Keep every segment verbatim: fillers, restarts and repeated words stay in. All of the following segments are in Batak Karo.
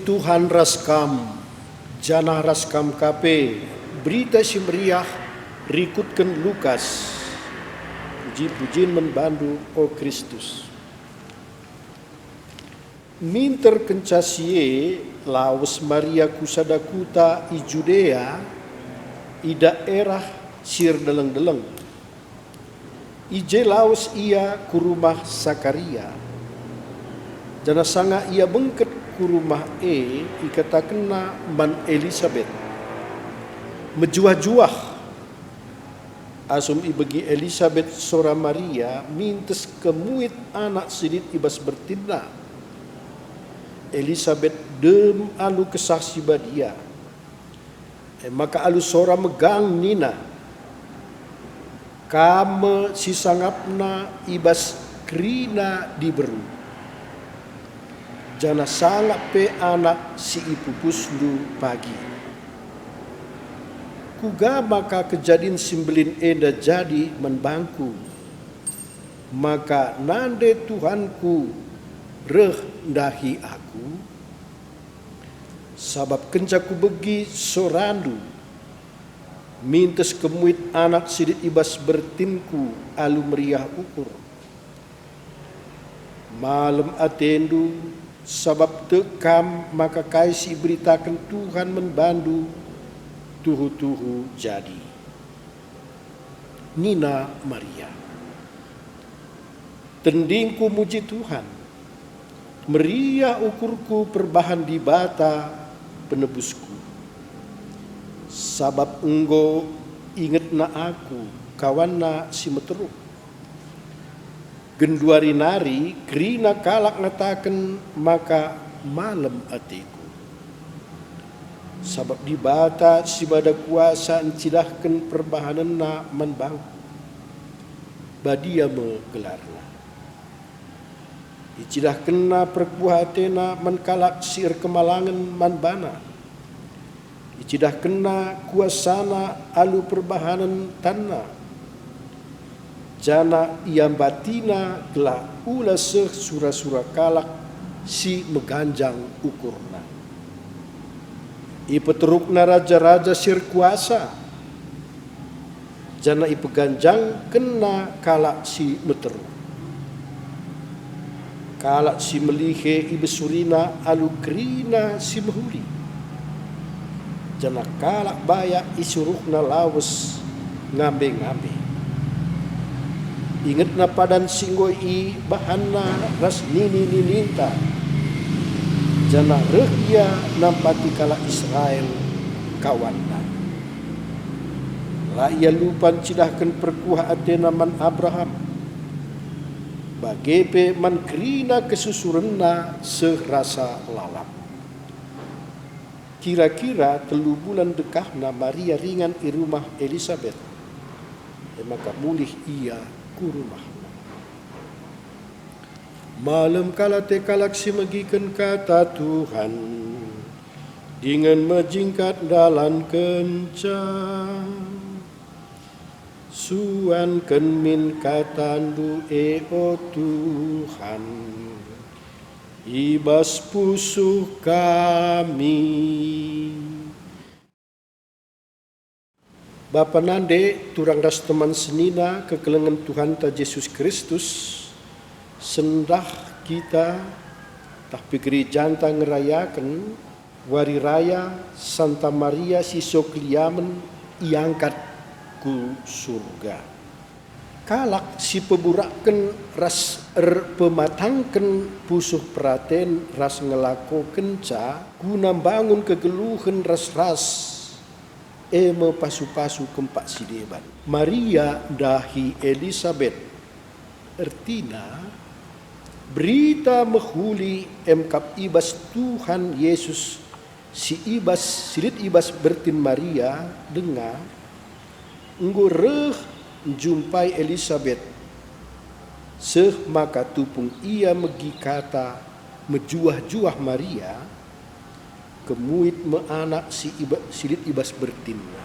Tuhan ras kam, janah ras kam ka pe. Berita Si Meriah rikutken Lukas. Puji-pujin man bandu, o Kristus. Minter kenca si e, lawes Maria ku sada kuta i Judea, i daerah si erdeleng-deleng. I je lawes ia ku rumah Sakaria. Janah sanga ia bengket ku rumah e, ikatakenna man Elisabet, "Mejuah-juah!" Asum ibegi Elisabet sora Maria, mintes kemuit anak si lit i bas bertinna. Elisabet dem alu Kesah Si Badia. E maka alu sora megang nina, "Kam me sisangapna i bas kerina diberu, janah sangap pe anak si ipupusndu pagi. Kuga maka kejadin si mbelin enda jadi man bangku, maka nande Tuhanku reh ndahi aku? Sabap kenca kubegi sorandu, mintes kemuit anak si lit i bas bertinku alu meriah ukur. Malem atendu, sabap tek kam maka kai si iberitaken Tuhan man bandu tuhu-tuhu jadi." Nina Maria, "Tendingku muji Tuhan, meriah ukurku perbahan Dibata Penebusku. Sabap enggo ingetNa aku, kawanNa si meteruk. Genduari nari kerina kalak ngataken maka malem ateku. Sabap Dibata si Mada Kuasa ncidahken perbahanenNa man bangku. Badia me gelarNa. IcidahkenNa perkuah ateNa man kalak si erkemalangen man baNa. IcidahkenNa kuasaNa alu perbahanen tanNa, janah iambatiNa gelah ula seh sura-sura kalak si meganjang ukurna. IpeterukNa raja-raja si erkuasa, janah ipeganjangkenNa kalak si meteruk. Kalak si melihe ibesuriNa alu kerina si mehuli, janah kalak bayak isuruhNa lawes ngambe-ngambe. IngetNa padan si enggo ibahanNa ras nini-nininta, janah reh Ia nampati kalak Israel, kawanNa. La Ia lupa ncidahken perkuah ateNa man Abraham, bage pe man kerina kesusurenNa seh rasa lalap. Kira-kira telu bulan dekahna Maria ringan i rumah Elisabet, e maka mulih ia ku rumahna. Malem kal ate kalak si megiken kata Tuhan, dingen mejingkat ndalankenca. Suanken min katandu e, o Tuhan, i bas pusuh kami. Bapa nande, turang ras teman senina kekelengen Tuhanta Jesus Kristus, sendah kita tah pe gerejanta ngerayaken Wari Raya Santa Maria si so keliamen iangkat ku Surga. Kalak si peburakken ras erpematangken pusuh peraten ras ngelakokenca guna mbangun kegeluhen ras-ras, e me pasu-pasu kempak si deban. Maria ndahi Elisabet, ertina, berita mehuli emkap i bas Tuhan Jesus si i bas, si lit i bas bertin Maria denga, enggo reh njumpai Elisabet, seh maka tupung ia megi kata mejuah-juah Maria, kemuit me anak si iba-, si lit i bas bertinna.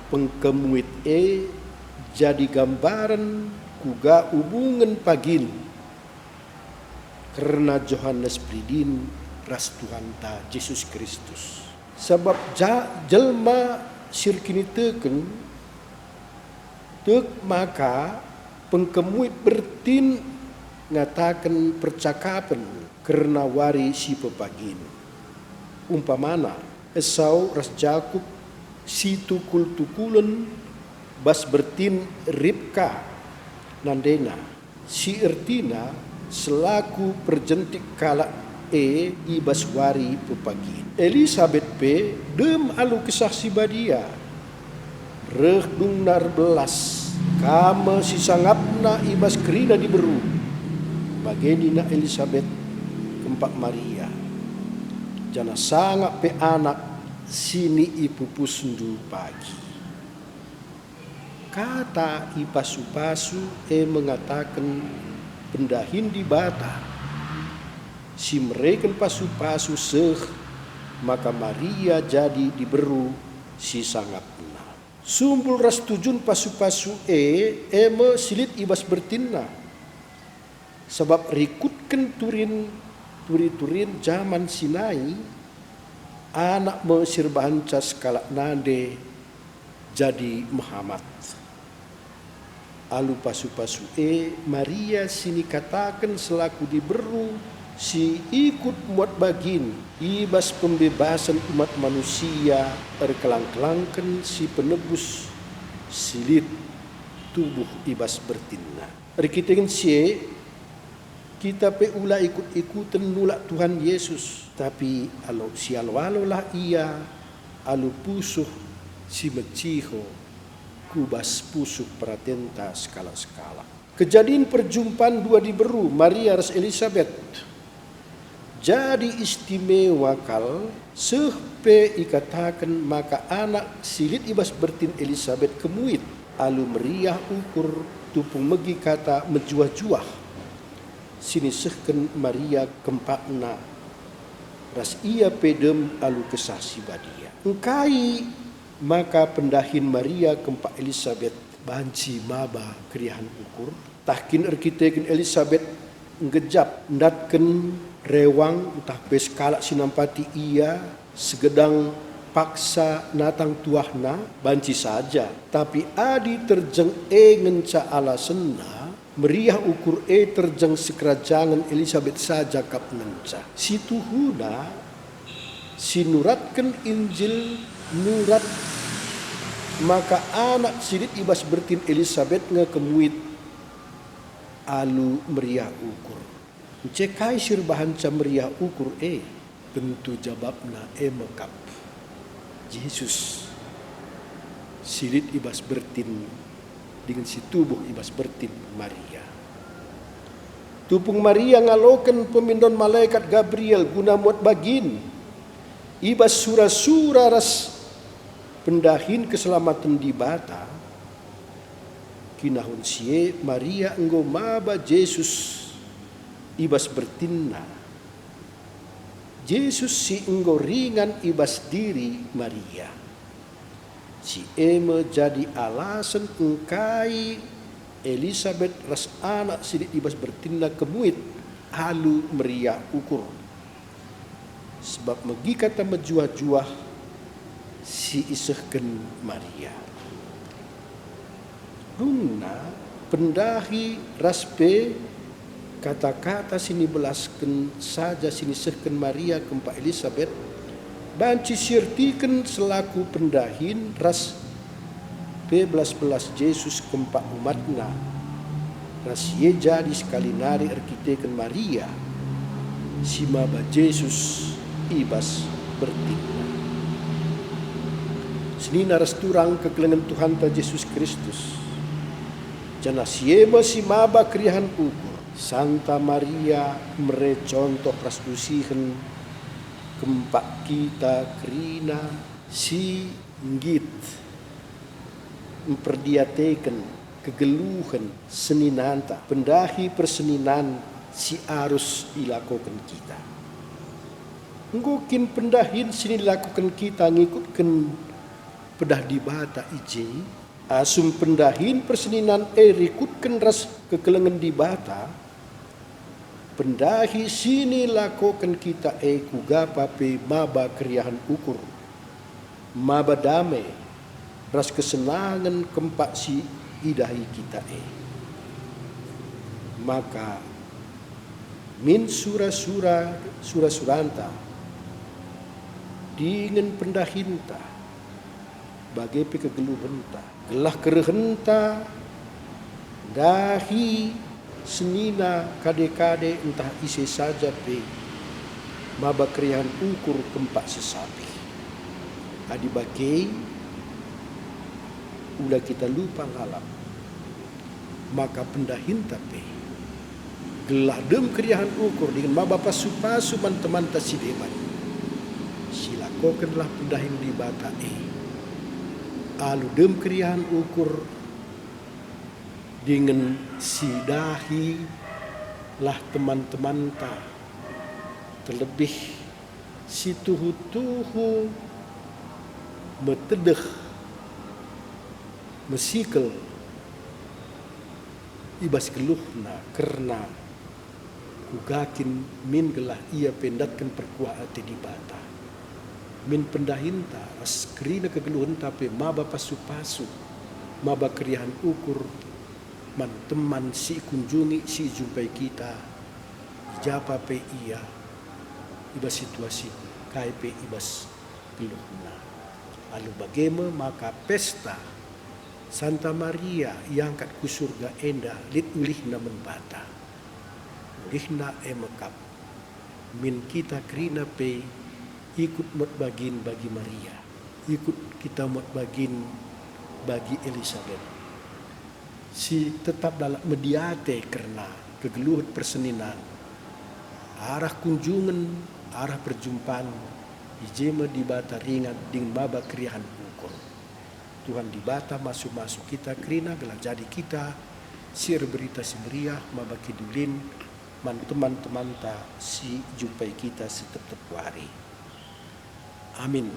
Pengkemuit e jadi gambaren kuga ubungen pagin kerna Johanes Peridin ras Tuhanta Jesus Kristus. Sabap ja-, jelma si erkiniteken tek maka pengkemuit bertin ngataken percakapen kerna wari si pepagin. Umpamana, Esau ras Jakup si tukul-tukulen bas bertin Ribka nandena, si ertina selaku perjentik kalak e i bas wari pepagin. Elisabet pe dem alu Kesah Si Badia. Reh dungna erbelas, ka me si sangapna i bas kerina diberu. Bage nina Elisabet kempak Maria, janah sangap pe anak si niipupusndu pagi. Kata ipasu-pasu e mengataken pendahin Dibata, si mereken pasu-pasu seh maka Maria jadi diberu si sangapna. Sumbul ras tujun pasu-pasu e, e me si lit i bas bertinna. Sabap rikutken turin, turi-turin jaman si nai, anak me si erbahanca sekalak nande jadi mehamat. Alu pasu-pasu e, Maria si nikataken selaku diberu si ikut muat bagin i bas pembebasen umat manusia erkelang-kelangken si penebus si lit tubuh i bas bertinna. Erkiteken si e, kita pe ula ikut-ikuten nulak Tuhan Yesus, tapi alo-, sialo-alolah Ia alu pusuh si meciho ku bas pusuh peratenta sekalak-sekalak. Kejadin perjumpan dua diberu, Maria ras Elisabet, jadi istimewa kal, seh pe ikataken maka anak si lit i bas bertin Elisabet kemuit. Alu meriah ukur tupung megi kata mejuah-juah si nisehken Maria kempakna, ras ia pe dem alu Kesah Si Badia. Engkai maka pendahin Maria kempak Elisabet banci maba keriahen ukur? Tah kin erkiteken Elisabet nggejap ndatken rewang ntah pe sekalak si nampati ia, segedang paksa natang tuahna? Banci saja. Tapi adi terjeng e ngenca alasenna, meriah ukur e terjeng sekerajangen Elisabet saja kap ngenca. Si tuhuna, si nuratken Injil nurat maka anak si lit i bas bertin Elisabet nge kemuit alu meriah ukur. Nce kai si erbahanca meriah ukur e? Tentu jabapna e me kap Jesus si lit i bas bertin dingen si tubuh i bas bertin Maria. Tupung Maria ngaloken pemindon malekat Gabriel guna muat bagin i bas sura-sura ras pendahin keselamaten Dibata, kinahun si e Maria enggo maba Jesus i bas bertinna. Jesus si enggo ringan i bas diri Maria. Si e me jadi alasen engkai Elisabet ras anak si lit i bas bertinna kemuit alu meriah ukur. Sebab megi kata mejuah-juah si isehken Maria. Dungna pendahi ras pe kata-kata si nibelasken saja si nisehken Maria kempak Elisabet, banci siertiken selaku pendahin ras pe belas-belas Jesus kempak umatna, ras si e jadi sekali nari erkiteken Maria si maba Jesus i bas bertinna. Senina ras turang kekelengen Tuhanta Jesus Kristus, janah si e me si maba keriahen ukur. Santa Maria mere contoh ras usihen kempak kita kerina si nggit mperdiateken kegeluhen seninanta, pendahi perseninan si arus ilakoken kita. Enggo kin pendahin si nilakoken kita ngikutken pedah Dibata i je? Asum pendahin perseninan e rikutken ras kekelengen Dibata, Pendahi si nilakoken kita e kuga pe maba keriahen ukur, maba dame ras kesenangen kempak si idahi kita e. Maka min sura-sura, sura-suranta, dingen pendahinta, bage pe kegeluhenta, gelah kerehenta ndahi senina kade-kade ntah ise saja pe maba keriahen ukur kempak sesapi. Adi bage, ula kita lupa lalap, maka pendahinta pe, gelah dem keriahen ukur dingen maba pasu-pasu man temanta si deban. Silakokenlah pendahin Dibata e. Alu dem keriahen ukur dingen sidahilah teman-temanta, terlebih si tuhu-tuhu metedeh, mesikel i bas geluhna kerna kuga kin min gelah ia pe ndatken perkuah ate Dibata. Min pendahinta ras kerina kegeluhenta pe maba pasu-pasu, maba keriahen ukur man teman si ikunjungi, si ijumpai kita, i ja pe ia, i bas situasi kai pe i bas geluhna. Alu bage me maka pesta Santa Maria iangkat ku Surga enda lit ulihna man banta. Ulihna e me kap min kita kerina pe ikut muat bagin bagi Maria, ikut kita muat bagin bagi Elisabet, si tetap lalap mediate kerna kegeluhen perseninan, arah kunjungen, arah perjumpan, i je me Dibata ringan dingen maba keriahen ukur. Tuhan Dibata masu-masu kita kerina gelah jadi kita si erberita si meriah maba kidulin man teman-temanta si jumpai kita si tep-tep wari. Amin.